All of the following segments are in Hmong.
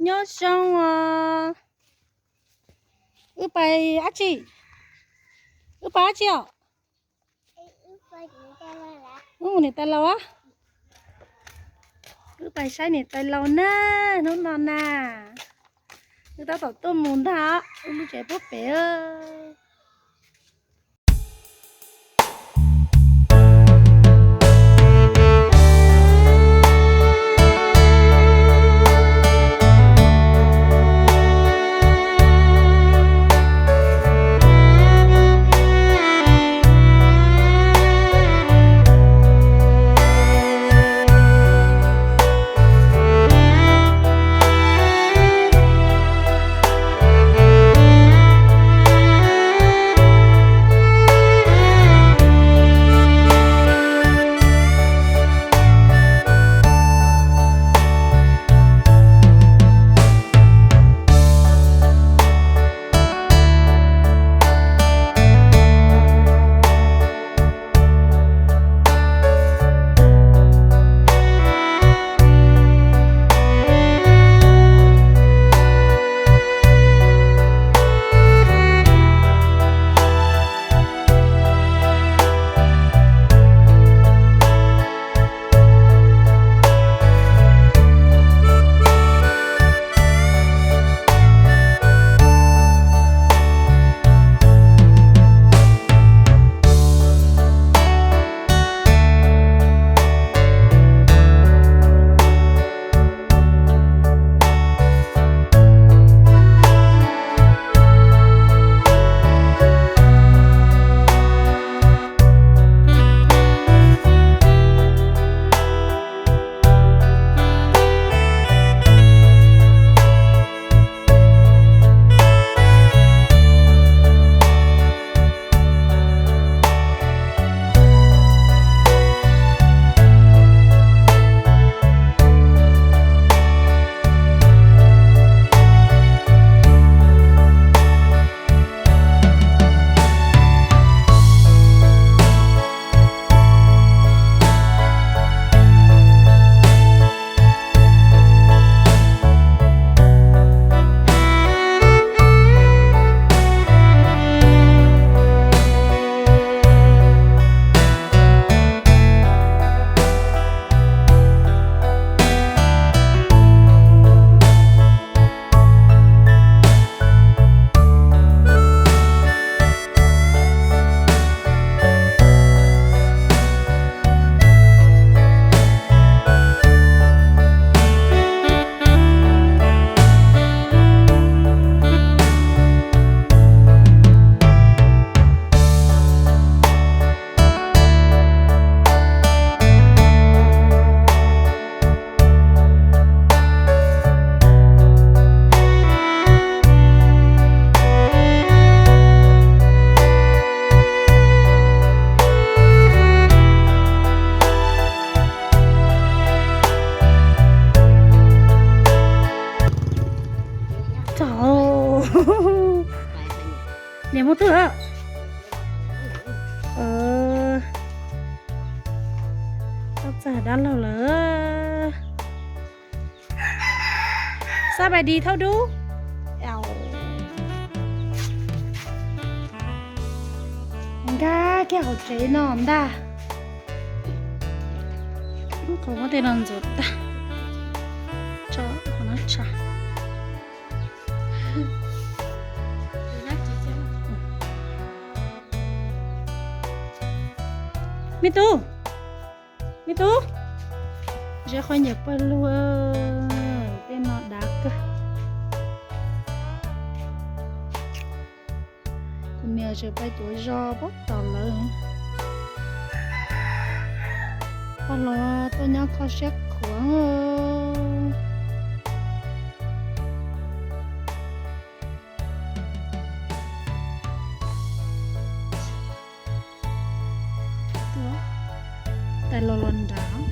Nyob zoo os. Wb pais dab tsi? Wb pais dab tsi os? Wb mus niam tais laus. Wb pais saib niam tais laus na, hnub no na. Wb tab tom tuaj mus ntag, wb lub tsev puag pem. Niam mus twg lawm? Txog dab laug lawm. Xab pais dis thaub dub. Nkag kiag hauv tsev no ntag. Qhov muab tej no ntxuav tag, tso qhov no tso. Me tub, me tub, zeb qhov nyiam pawg lug, tej no dav kawg. Kuv niam tseem pais cuav zos pab tom lawv. Pog los tuaj nyob kho siab khuav. Tais laus los nrad,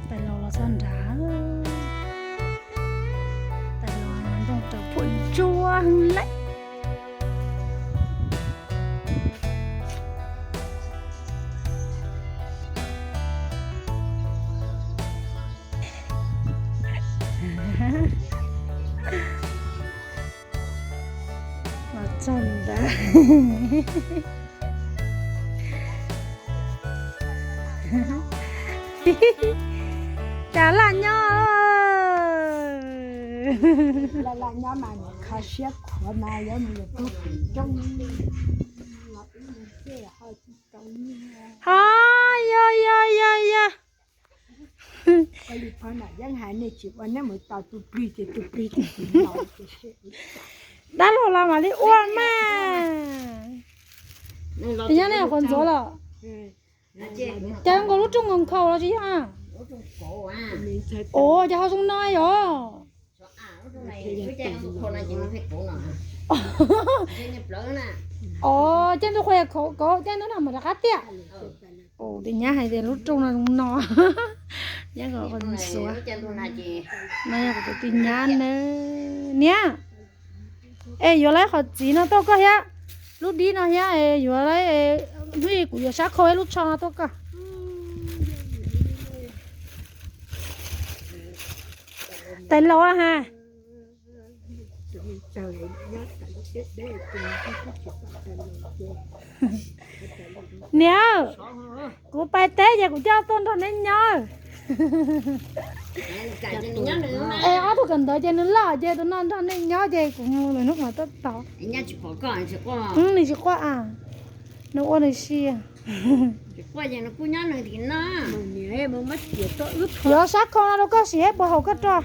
tais laus los txog nrad, tais laus ntoo raws phuam ntsuab heev lawm. Cas laj nyob. Laj nyob mas kho siab khuav mas yuav mus yuav tug coob. Ho yog yog yog yog. Dab laug los mam li ua mas. Nyob nej qhuas ntxuav los. Cas nkaus lub rooj nkaus nkhaus los tsis yog a? Ua cas ho zoo no yom? Os, caij ntuj qhua yog khaum kauv, caij ntuj no mam rov qab tiaj. Ua, tus nyab hais tias lub rooj no zoo no. Nyab kom ntxuav. No yog kuv tus tij nyab na. Niam, es yuav lawv qhov txiv no tuaj koj thiab, lub dib no thiab, es yuav lawv, hnub ib kuv yuav sab khau ib lub tsho no tuaj koj. Tais laus ha. Niam, kuv pais teb ces kuv coj tuaj nrog neb nyob. Es ob tug kawm ntawv ces nws loj ces tus no nrog nej nyob ces kuv mus lwm hnub kuv mam tuaj tos. Nws tsis quaj a, nws ua nws si. Yuav sab khau no rau koj siv ib puas haum koj rau.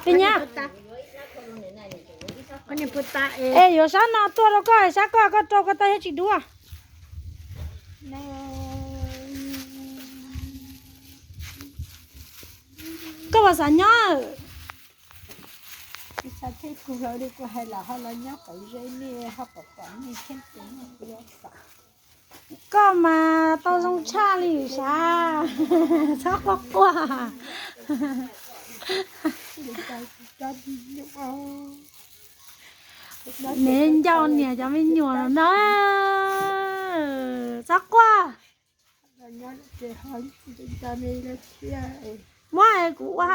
Tis nyab, es yuav sab no tuaj rau koj, sab koj koj rau koj tau thiab tsis dua. Koj puas xav nyob? Koj mas tau zoo tshaj li sav, txhob quaj quaj. Neb ncauj niam cov me nyuam no na, txhob quaj. Muab kuv ua.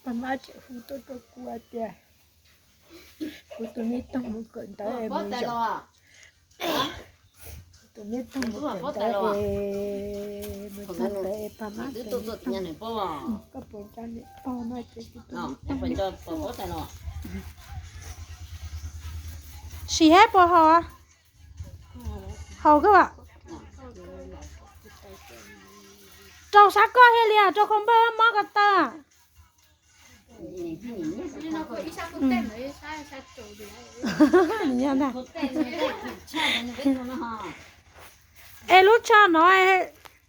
Pog mab tseem hu tuaj rau kuv tias kuv tus me toog mus kawm ntawv es mus zov, kuv tus me toog mus kawm ntawv es mus txog ntawd es pog mab tias, koj puas nco niam pog no ces kuv tus me toog, sim hab puas haum? Haum kawg. Rau sab koj thiaj li, rau khau npawj mob ko taw. Es lub tsho no,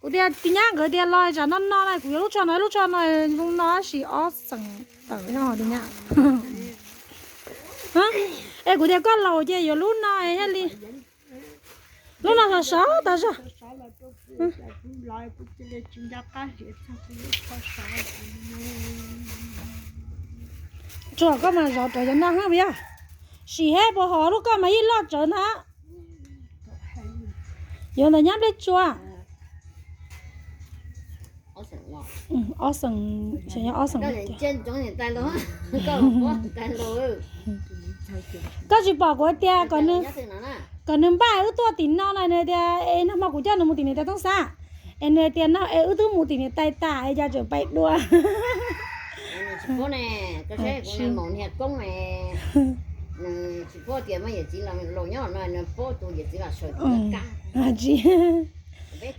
kuv tias tis nyab nkawd tias los tsam no no na, kuv yuav lub tsho no, lub tsho no zoo no tab sis ob xeem tawm li nyab. Es kuv tias koj laus ces yuav lub no thiaj li, lub no sov sov tas zog. Tsuas koj mas zov rawv cov no hab puas yog? Sim hab puas haum, lub koj mas yeej loj tsawv ntag. Yuav ntawm nyab nplej tsua. Ob xeem, xyov yog ob xeem. Koj tsis pom kuv tias kom nws npaj wb tuaj tim no na, nws tias es nag hmo kuv coj nws mus tim niam tais Tooj Xab, es nws tias no es wb twb mus tim niam tais tas es cas tseem pais dua.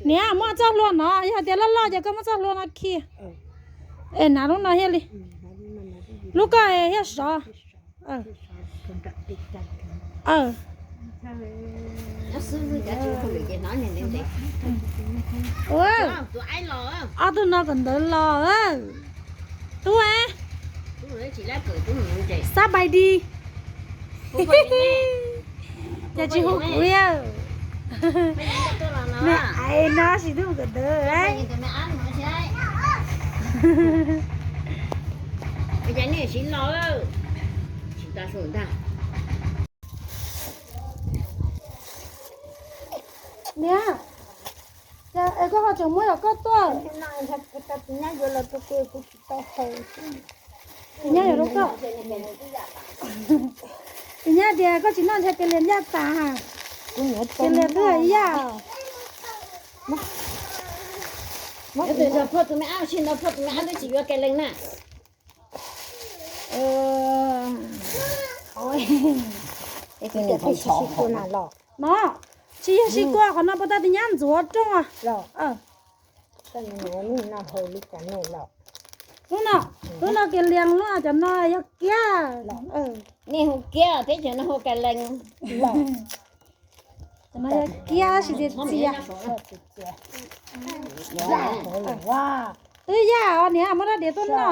Niam, muab txoj hlua no, yog tias loj loj ces koj muab txoj hlua no khi. Es hnav lub no thiaj li, lub koj thiaj sov. Ob tug no kawm ntawv los. Tub, xab pais di. Cas tsis hu kuv yawg? Me ais no sim tub kawm ntawv. Niam, Cas es koj ho tseem muab yog koj tuaj? Tus nyab yuav los rau kuv, kuv tsis tau haus. Tus nyab yuav rau koj. Tus nyab tias koj tsis noj ntshai Kais Lias ncaj tas. Kais Lias twb yaj. Phoj tus me ab, sim no phoj tus me ab twb tsis yuav Kais Lees na. No, tsis yog sib kua, qhov no puas tau tus nyab ntxuav rooj. Lub no, lub no Kais Lias, lub no cov no yog kiab. Nej hu kiab, teb chaws no hu Kais Lees. Cov no yog kiab tab sis txias txias. Twb yaj os niam, muab rab diav tuaj noj.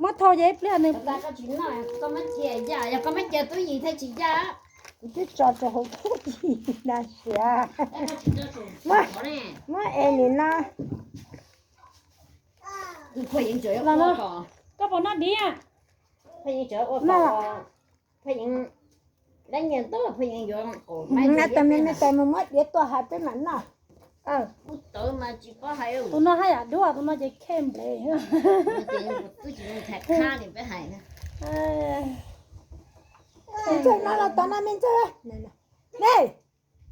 Muab thau ces ib pliag nws. Koj tsis noj, koj muab cia yaj, yog koj muab cia tub yim thiaj tsis yaj. Kuv twb tso rau hauv tub yim na siav. Muab es nim no. Koj puas noj dib? Pheej yeej dab nyiag ntau, pheej yeej yuav qaum. Tau me me tais mus muab diav tuaj hais peb mam noj. Tus no haj yam dub, tus no ces khe nplev. Ntxawg no los tau no me ntxawg. Ne,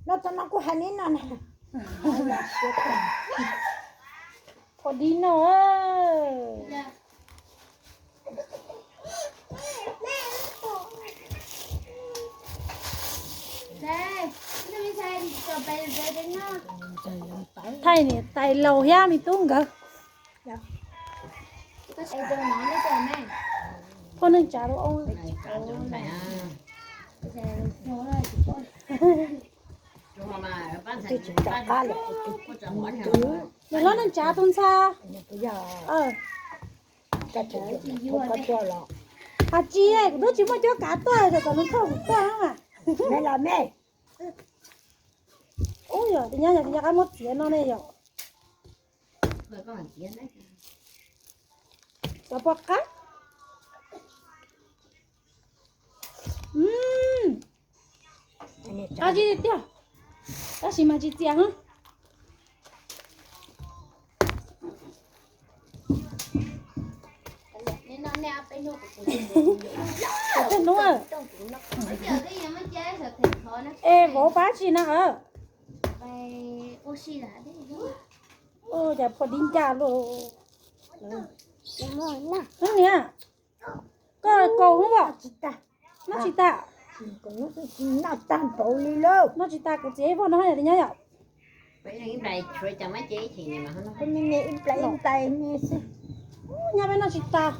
los tau no kuv hais neb no na. Phom dib no. Thaij niam tais laus thiab me tub nkawd. Poj neej tsav rau. Yog hlob neej tsav tus ntxhais. Has tsis, kuv twb tsis muaj cuab kav tuaj, kom nws thauj kuv tuaj mas. Ub, yog tus nyab yog tus nyab qab muab txiav no ne yom. Cov poj qab. Qab zib tiag, tab sis mas tsis txias hev. Tej hnub, es vauv pab tsis na. Cas phom dib ncaj luaj. Niam, koj kaus hwb os. Noj tsis tas. Noj tag npaum li lawm. Noj tsis tas, kuv txiav ib vog no yom, tus nyab yom. Nyab peb noj tsis tas.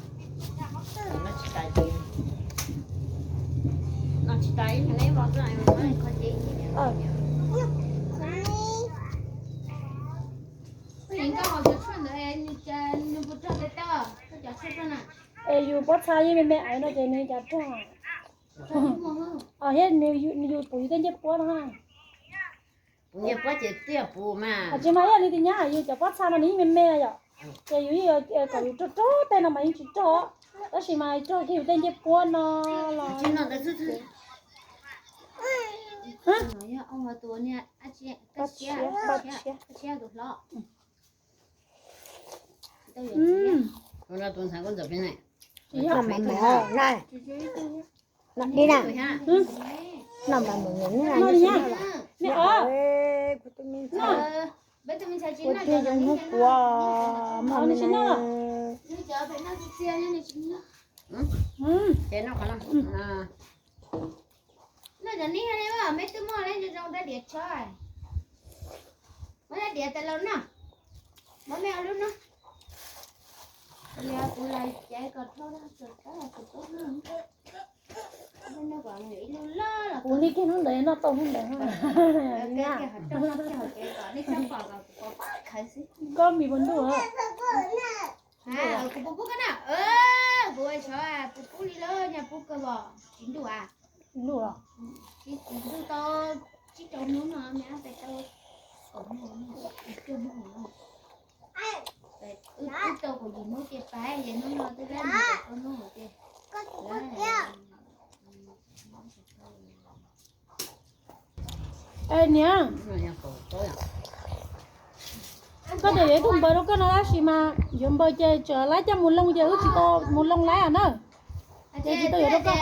Es yus pob txha yeej me me aiv no ces nws cas rog. Os thiab nws yus pum yus tej ncej puab no. Ncej puab ces tiag pum mas. Tsis mas yog li tus nyab yus cov pob txha no nws yeej me me yom. Ces yus yeej kom yus rog rog tej no mas yeej tsis rog. Tab sis mas rog kiag yus tej ncej puab no los. Li na, no mas mus mus kuv twb zoo hnub kuv mas. Noj cov nij, meb twb muaj zoo zoo rab diav tsho, muab rab diav tas los noj, muab mej ua lub noj. Kuv los cev kom dhau, kuv li kiag hnub ntawd noj tau hnub ntawd. Nej txhob pom kom kuv pov pab khawv xwb. Koj mis puas ntuj? Kuv pub koj na, kuv ua xyov puas pub li lawm, nyaj pub kawg os, tsis ntuj a. Ntuj los? Ntuj tau tsib rau hnub no, me ab pes tau kaum hnub, cuaj hnub no. Wb tau kaum yim hnub ces pais, ces hnub no twb peb mus kaum rau hnub ces. Es niam, Koj tias yuav ib tug npawg rau koj no tab sis mas yuav npawg ces tseem laib coj mus loo ces wb tsis tau mus loo laib na. Ces tsis tau yuav rau koj.